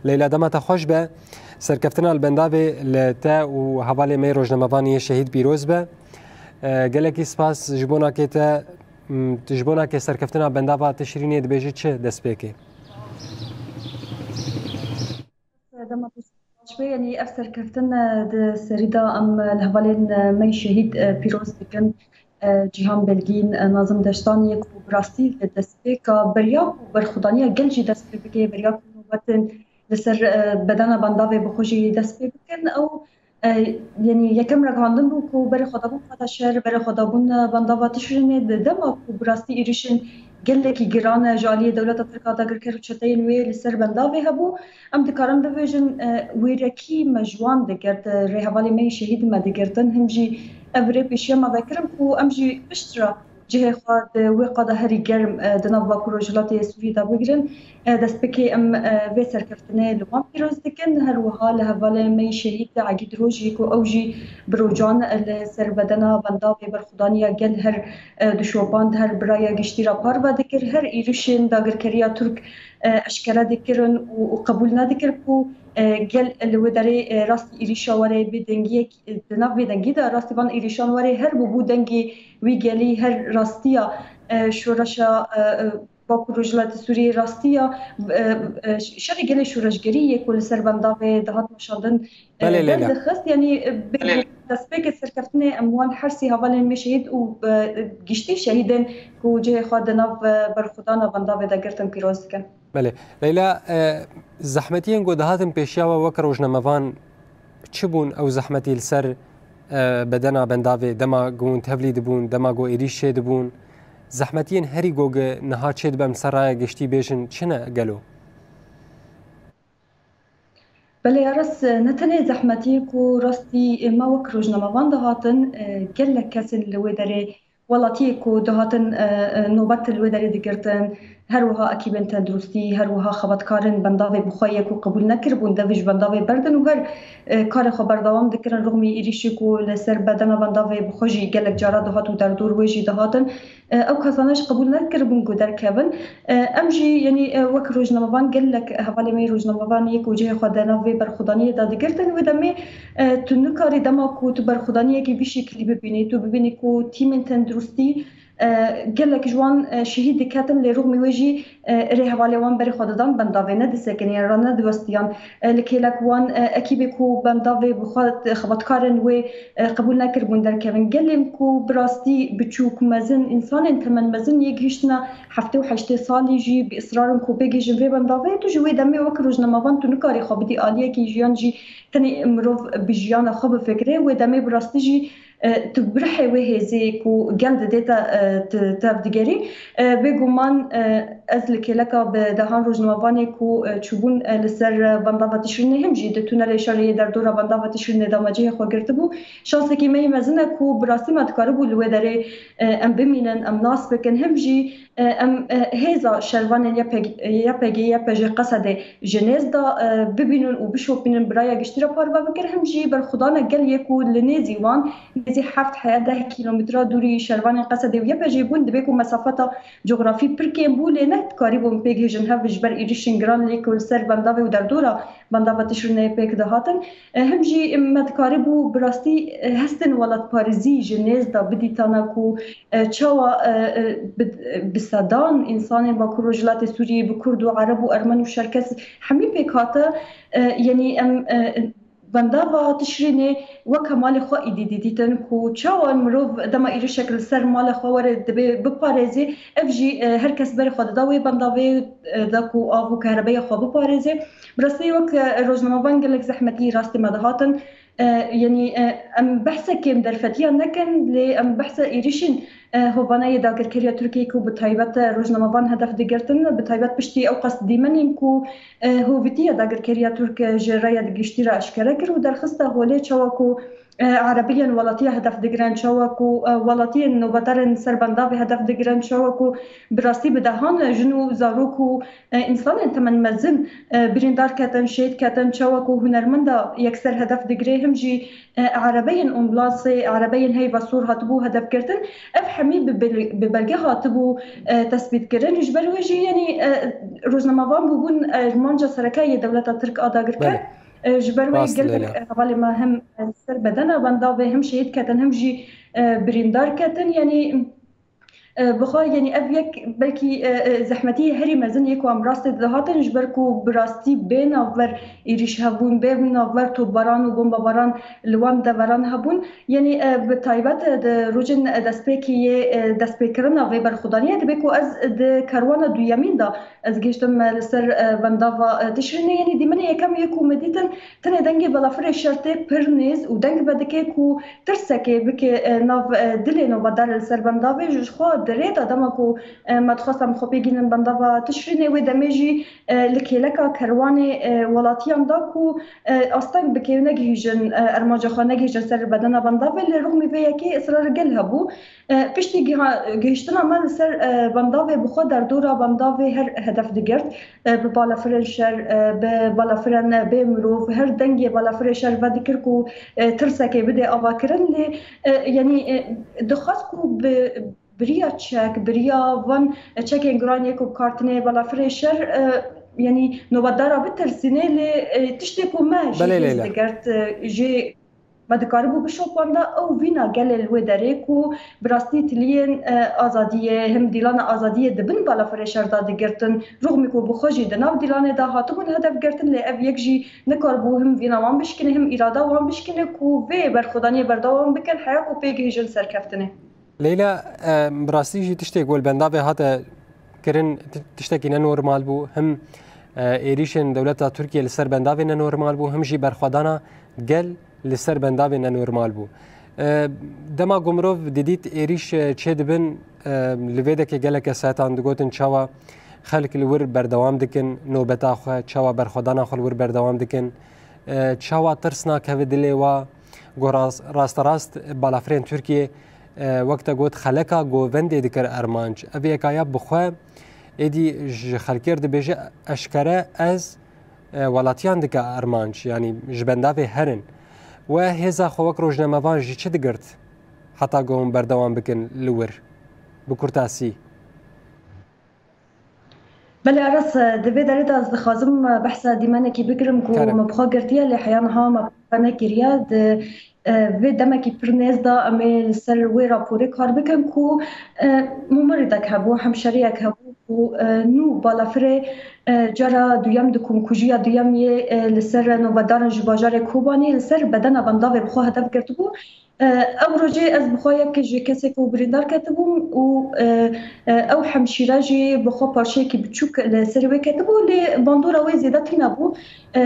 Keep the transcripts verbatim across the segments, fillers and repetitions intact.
Leyla, dema te xweş be. Serkeftina li bendavê li te û hevalê me yê rojnamevan yê şehîd pîroz be. E, gelekî spas ji bo nakê te, m, ji bo nakê serkeftina bendava Tişrînê dibêjî çi destpêkê? Dema te baş be, yanî ev serkeftin, e, di serî de em, e, li hevalên, e, me yê şehîd, e, pîroz dikin. E, Cîhan Belgîn, e, Nazim Deştaniyê ku bi rastî li destpêka beriya ku berxwedaniya gel jî dest pê bike, beriya ku nobetên li ser, e, bedena bendavê bi xwe jî dest pê bikin, ew, e, yanî yekem ragihandin bû ku berê xwe dabûn qada şer, berê xwe dabûn, e, bendava Tişrînê, di dema ku bi rastî êrîşên gelekî giran, e, ji aliyê dewleta Tirk a dagirker û çeteyên wê li ser bendavê hebû. Em dikarin bibêjin, e, wêrekî me ji wan digirt, e, rêhevalê me yê şehîd me digirtin. Him jî ev rê pêşiya me vekirin ku em jî piştre cihê xwe di wê qada herî germ, e, di nav Bakur Rojhilatê Sûriyê de bigrin. E, destpêkê em, e, vê serkeftinê li wan pîroz dikin. Her wiha li hevalê me yê şehîd Egîd Rojî ku ew jî bi rojan li ser bedena bendavê berxwedaniya gel her, e, dişopand, her biraya giştî re parve dikir. Her êrişên dagirkeriya Tirk, e, eşkere dikirin û, û qebûl nedikir ku, e, gel li wê derê, e, rastî êrîşa were bê dengiyek, e, di nav vê dengî de rastî van êrîşan were her bûbû dengê wî gelî, her rastiya, e, şoreşa, e, e, Bakur Rojhilatê Sûriyê, rastiya, e, e, şerê gelê şoreşgerî yê ku li ser bendavê dihat meşandin, e, Belê, Leyla. Derdixist. Yanî, e, bê destpêkê serkeftinê em wan her sê hevalên me şehîd û, e, giştî şehîdên ku cihê xwe di nav, e, berxwedana bendavê de girtin pîroz dikin. Belê. Leyla, e, zehmetiyên ku dihatin pêşiya we wek rojnamevan çi bûn? Ew zehmetî li ser, e, bedena bendavê, dema ku hûn tevlî dibûn, dema ku êrîş çê dibûn, zehmetiyên herî ku niha çê dibe, em ser raya giştî bêjin, çi ne gelo? Belê, Aras, ne tenê zehmetiyê ku rastî me wek rojnamevan dihatin, e, gelek kesên li wê derê welatiyê ku dihatin, e, e, nobet li wê derê digirtin, her wiha ekîbên tenduristî, her wiha xebatkarên bendavê bi xwe yê ku qebûl nekiribûn devê ji bendavê berdin û her, e, karê xwe berdewam dikirin, rixmî êrîşê ku li ser bedena bendavê bi xwe jî gelek cara dihat û derdor wê jî dihatin. E, ew kesane jî qebûl nekiribûn ku derkevin. E, em jî, yanî, e, wek rojnamevan gelek hevalê me yê rojnamevan yê ku cihê xwe di nav vê berxwedaniyê de digirtin, wê demê, e, tu nikarî dema ku tu berxwedaniyekî vî şekilî bibînî, tu bibînî ku tîmên tenduristî, e, gelek ji wan, e, şehîd diketin, lê rixmî wê jî, e, rêhevalê wan berê xwe didan bendavê, nedisekiniyan, radiwestiyan. E, li kêlek wan, e, ekîbê ku bendavê bi xwe xebatkarên wê, e, qebûl nekiribûn derkevin. Gelên ku bi rastî biçûk, mezin, însanên temen mezin yê gihîştine heftê û heştê salî jî bi israr in ku bêgihîjin vê bendavê. Tu ji wê demê wek rojnamevan tu nikarî xwe bidî aliyekî jiyan jî tenê mirov bi jiyana xwe bifikire. Wê demê bi rastî jî, e, tu bi rihê wê hêzê ku gel didê te, e, tu tev digerî. E, bêguman, e, ez li kêleka bi dehan rojnamevanê ku, e, çûbûn, e, li ser, e, bendava Tişrînê, him jî di tunelê şerê yê derdora bendava Tişrînê de me cihê xwe girtibû. Şansekî me yê mezin e ku bi rastî me dikaribû li wê derê, e, em bimînin, em nas bikin, him jî, e, em, e, hêza şervanên Y P G, Y P G, Y P J Qesedê ji nêz de, e, bibînin û bişopînin, bi raya giştî re parve bikir, him jî berxwedana gel yê ku li nêzî wan, nêzî heft heya deh kîlometre dûrî şervanên Qesedê û Y P J bûn, dibê ku mesafeta cografî pir kêm bû, lê nedikarîbûn pêk hêjin hev ji ber êrîşên giran lê ku li ser bendavê û derdora bendava Tişrînê pêk dihatin. E, him jî me dikarîbû bi rastî, e, hestên welatparêzî ji nêz de bidîtana ku, e, çawa, e, e, bi, bi sedan însanên Bakur Rojhilatê Sûriyê, bi Kurd û Ereb û Ermen û Şerkes hemî pêk hate. E, yanî em, e, bendava Tişrînê weke malê xwe êdî didîtin ku çawa mirov dema êrişek li ser malê xwe were dibê biparêzê, ev jî, e, her kes berê xwe dida wê bendavê, e, de ku av û kahrebeya xwe biparêzê. Bi rastî wek, e, rojnamevan gelek zehmetî rastî me dihatin. E, yanî, e, em behse kêm derfetiya nekin, lê em behse êrişên, e, hovane yê dagirkeriya Tirkiyê ku bi taybet, e, rojnamevan hedef digirtin, bi taybet piştî ew qas dîmenên ku, e, hovîtiya dagirkeriya Tirk, e, ji raya giştî re eşkere kir û derxiste holê çawa ku, e, erebiyên welatiya hedef digirin, çawa ku, e, welatiyên nobetdarên ser bendavê hedef digirin, çawa ku bi rastî bi dehan jin û zarok û, e, însanên temen mezin, e, birîndar ketin, şehîd ketin, çawa ku hunermenda yekser hedef digire, him jî, e, erebeyên ambulansê, erebeyên heyva sor hatibû hedefgirtin. Ev hemî bi bel-, bi belge hatibû, e, tespîtkirin. Ji ber wê jî, yanî, e, rojnamevan bûbûn, e, armanca sereke yê dewleta Tirk a dagirker. Belê. E, ji ber wê Rast, gelek, Leyla. e, hevalê me him, e, ser bedena bendavê him şehîd ketin, him jî, e, birîndar ketin. Yanî, e, bi xwe, yanî ev yek belkî, e, e, zehmetiyê herî mezin yê ku em rastê dihatin, ji ber ku bi rastî bê navber êrîş hebûn, bê navber topbaran û bombebaran li wan deveran hebûn. Yanî, e, bi taybet, e, di rojên, e, destpêkê yê, e, destpêkirina vê berxwedaniyê dibe ku ez di kerwana duyemîn de ez gihiştim, e, li ser, e, bendava, e, Tişrînê. Yanî dîmenê yekem yê ku me dîtin, tenê dengê balafirê şer tê pir nêz û deng vedike ku tirsekê bike, e, nav, e, dilê nobedar li ser bendavê. Ji xwe di rê de dema ku, e, me dixwest em xwe pê gihînin bendava Tişrînê, wê demê jî, e, li kêleka kerwanê, e, welatiyan da ku, e, asteng bike û negihîjin, e, armanca xwe negihîjin ser bedena bendavê. Lê rûxmî vê yekê israr gel hebû. E, piştî giha-, gihiştina me li ser, e, bendavê bi xwe derdora bendavê her hedef digirt. E, bi balafirên şer, e, bi balafirên bê mirov, her dengê balafirê şer vedikir ku, e, tirsekê bidê avakirin. Lê, e, yanî, e, dixwest ku bi, bi riya çek, bi riya van çekên giran yê ku bi kar tîne balafirê şer, e, yanî nobetdara bitirsîne, lê, e, tiştê ku me jî Belê, hêz Leyla. digirt, e, jê me dikaribû bişopanda ew vîna gelê li wê derê ku bi rastî tiliyên, e, azadiyê, him dîlana azadiyê di bin balafirê şer de digirtin, rûxmî ku bi xwe jî di nav dîlanê de hatibûn hedef girtin, lê ev yek jî nikaribû him vîna wan bişkine, him îrada wan bişkine ku vê berxwedaniyê berdewam bikin, heya ku pê gihîjin serkeftinê. Leyla, e, bi rastî jî tiştê ku li bendavê hate kirin, ti-, tiştekî nenormal bû. Him, e, êrîşên dewleta Tirkiye li ser bendavê nenormal bû, him jî berxwedana gel li ser bendavê nenormal bû. E, dema ku mirov didît êrîş, e, çêdibin, e, li vê dekê gelek kes hetan digotin çawa xelk li wir berdewam dikin nobeta xwe, çawa berxwedana xwe li wir berdewam dikin, e, çawa tirs nakeve dilê wa, ku rast, rasterast balafirên Tirkiye, e, wek te got, xeleka govendê dikir armanc. Ev yekaya bi xwe êdî ji xelkê re dibêje eşkere ez, e, welatiyan dike armanc, yanî ji bendavê herin. We hêza xwe wek rojnamevan ji çi digirt heta ku hûn berdewam bikin li wir? Bi kurtasî. Belê Aras, di vê derê de ez dixwazim behsa dîmenekî bikirim ku Kerem. me bi xwe girtiye, lê heya niha me bi xwe nekiriye. Di, e, vê demekî pir nêz de em ê li ser wê raporê kar bikin ku, e, mûmirîdek hebû, hemşeriyek hebû ku, e, nû balafirê, e, cara duyem di komkujiya duyem yê, e, li ser novedaran ji bajarê Kobanê li ser bedena bendavê bi xwe hedef girtibû. E, ew rojê ez bi xwe yek ji kesê ku birîndar ketibûm û, e, e, ew hemşîre jî bi xwe parçeyekî biçûk li serê wê ketibû, lê bandora wê zêde tîna bû. E,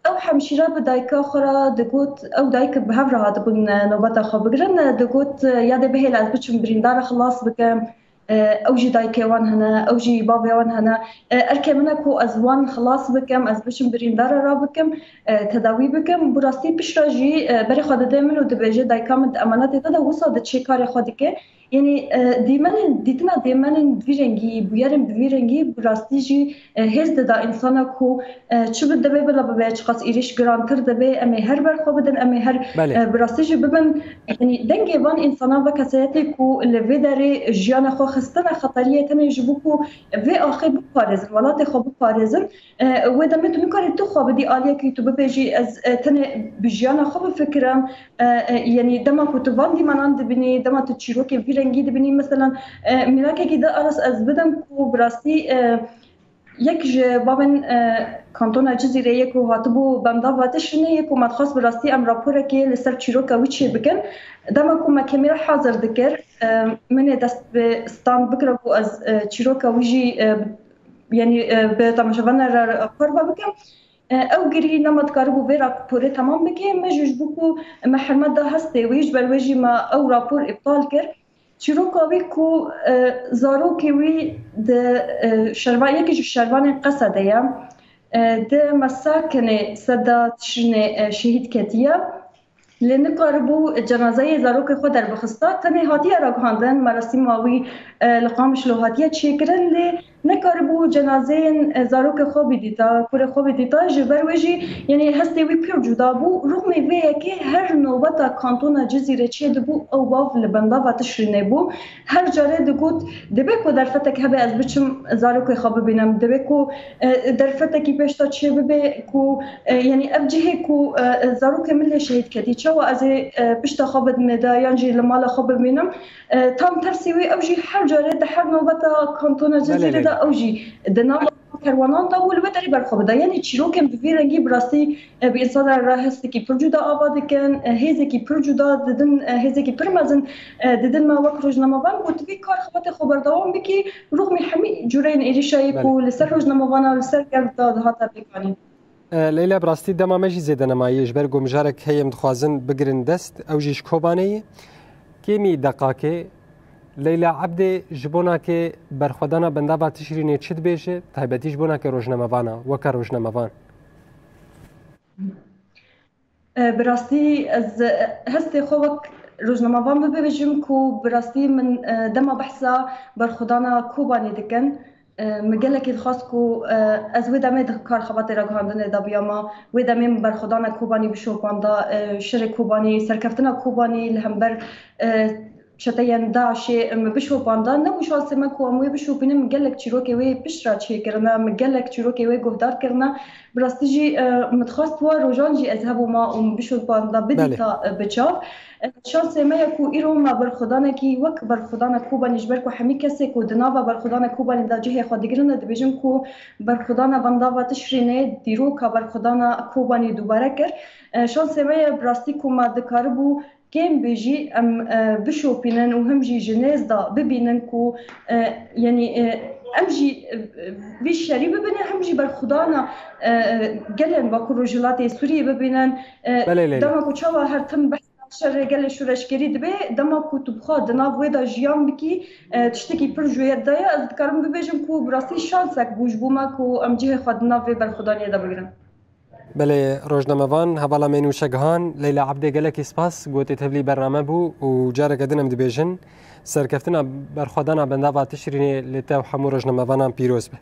ew hemşîre bi dayika xwe re digot, ew dayik bi hev re hatibûn, e, nobeta xwe bigirin, e, digot, e, ya dê bihêle ez biçim birîndara xilas bikim. E, ew jî dayikê wan hene, ew jî bavê wan hene. E, erkê min e ku ez wan xilas bikim, ez biçim birîndara re bikim, e, tedawî bikim. Bi rastî piştre jî, e, berê xwe dide min û dibêje, dayika min di emanetê de de wisa diçê karê xwe dike. Yanî, e, dîmenên, dîtina dêmenên bi vî rengî, bûyerên bi vî rengî bi rastî jî, e, hêz dida însana ku, e, çi bi divê bila bibe, çiqas êrîş girantir dibe, em ê her ber xwe bidin, em ê her, Belê. e, bi rastî jî bibin. Yanî dengê van însana ve kesayetê ku li vê derê jiyana xwe xistine xeteriyê tenê ji bo ku vê axê biparêzin, welatê xwe biparêzin. E, wê demê tu nikarî tu xwe bidî aliyekî tu bibêjî, ez, e, tenê bi jiyana xwe bifikirim. E, e, yanî dema ku tu van dîmenan dibînî, dema tu çîrokê vî rengî dibînî, meselan, e, mîrakekî de Aras ez bidim ku bi rastî, e, yek ji bavên, e, kantona Cizîrê yê ku hatibû bendava Tişrînê yê ku me dixwest bi rastî em raporekê li ser çîroka wî çêbikin. Dema ku me kêmîra hazir dikir, e, min ê dest bi stand bikira ku ez, e, çîroka wî jî, e, yanî, e, bi temaşevanan re parve bikim. E, ew girî nema dikaribû vê raporê temam bike, me jî ji bo ku me hermet da hestê wî, ji ber wê jî me ew rapor îptal kir. Çîroka wî ku, e, zarokê wî di, e, şerva-, yekî ji şervanên Qesedê ye, e, di Mesakinê Seda Tişrînê, e, şehîd ketiye. Lê nikaribû cenazeyê zarokê xwe derbixista, tenê hatiye ragihandin, merasîma wî, e, li Qamişlo hatiye çêkirin, lê, Nekaribû cenazeyên, e, zarokê xwe bidîta, kurê xwe bidîta, ji ber wê jî, yanî hestê wî pir cuda bû. Rûxmê vê yekê her nobeta kantona Cizîrê çêdibû, ew bav li bendava Tişrînê bû. Her carê digot, "Divê ku derfetek hebe ez biçim zarokê xwe bibînim, divê ku, e, derfetekî pêşta çê bibe ku, e, yanî ev cihê ku, e, zarokê min lê şehîd ketî, çawa ez ê, e, pişta xwe bidim êde yan jî li mala xwe bimînim?" E, tam tersî wî ew jî her carê di her nobeta kantona Cizîrê de ew jî di nava kerwanan de û li wê derê berxwe bide. Yanî çîrokên bi vî rengî bi rastî, e, bi însanan re hestekî pir cuda ava dikin, e, hêzekî pir cuda didin, e, hêzekî pir mezin, e, didin me wek rojnamevan ku tu vî kar xebatê xwe berdewam bikî, rûxmî hemî cûreyên êrîşa yê ku li ser rojnamevana, li ser gel de dihate pêkanîn. E, Leyla, bi rastî dema me jî zêde nemaye, ji ber ku mijarek heye em dixwazin bigirin dest, ew jî ji Kobanê ye. Kêmî deqakê, Leyla Ebdê ji bona ke berxwedana bendava Tişrînê çi dibêje, taybetî ji bona ke rojnamevana, weke rojnamevan? E, bi rastî ez, e, hestê xwe wek rojnamevan bibêjim ku bi rastî min, e, dema behsa berxwedana Kobanê dikin, e, min gelekî dixwest ku, e, ez wê demê di kar xebatê ragihandinê de biyama, wê demê min berxwedana Kobanî bişopanda, e, şerê Kobanî, serkeftina Kobanî li hember, e, çeteyên DAIŞê min bişopanda. Nebû şansê me ku em wê bişopînin, min gelek çîrokê wê pişt re çêkirine, min gelek çîrokê wê guhdar kirine. Bi rastî jî, e, min dixwest wa rojan jî ez hebûma û min bişopanda bidîta, e, bi çav. E, şansê me ye ku îro me berxwedanekî wek berxwedana Kobanî, ji ber ku hemî kesê ku di nava berxwedana Kobanî de cihê xwe digirine, dibêjin ku berxwedana bendava Tişrînê dîroka berxwedana Kobanî dubare kir. E, şansê me ye bi rastî ku me dikaribû kêm bê jî em, e, bişopînin û him jî ji nêz de bibînin ku, e, yanî, e, em jî, e, vî şerî bibînin, him jî berxwedana, e, gelên Bakur Rojhilatê Sûriyê bibînin. E, Belê Leyla. Dema ku çawa her tim behsa şerê gelê şoreşgerî dibe, dema ku tu bi xwe di nav wê de jiyan bikî, e, tiştekî pir jûyet de ye. Ez dikarim bibêjim ku bi rastî şansek bû ji bo me ku em cihê xwe di nav vê berxwedaniyê de bigirin. Belê, rojnamevan, hevala me nûşegihan, Leyla Ebdê, gelekî spas, ku tê tevlî bername bû û careke din em dibêjin, serkeftina berxwedana bendava Tişrînê li te û hemû rojnamevanan pîroz be.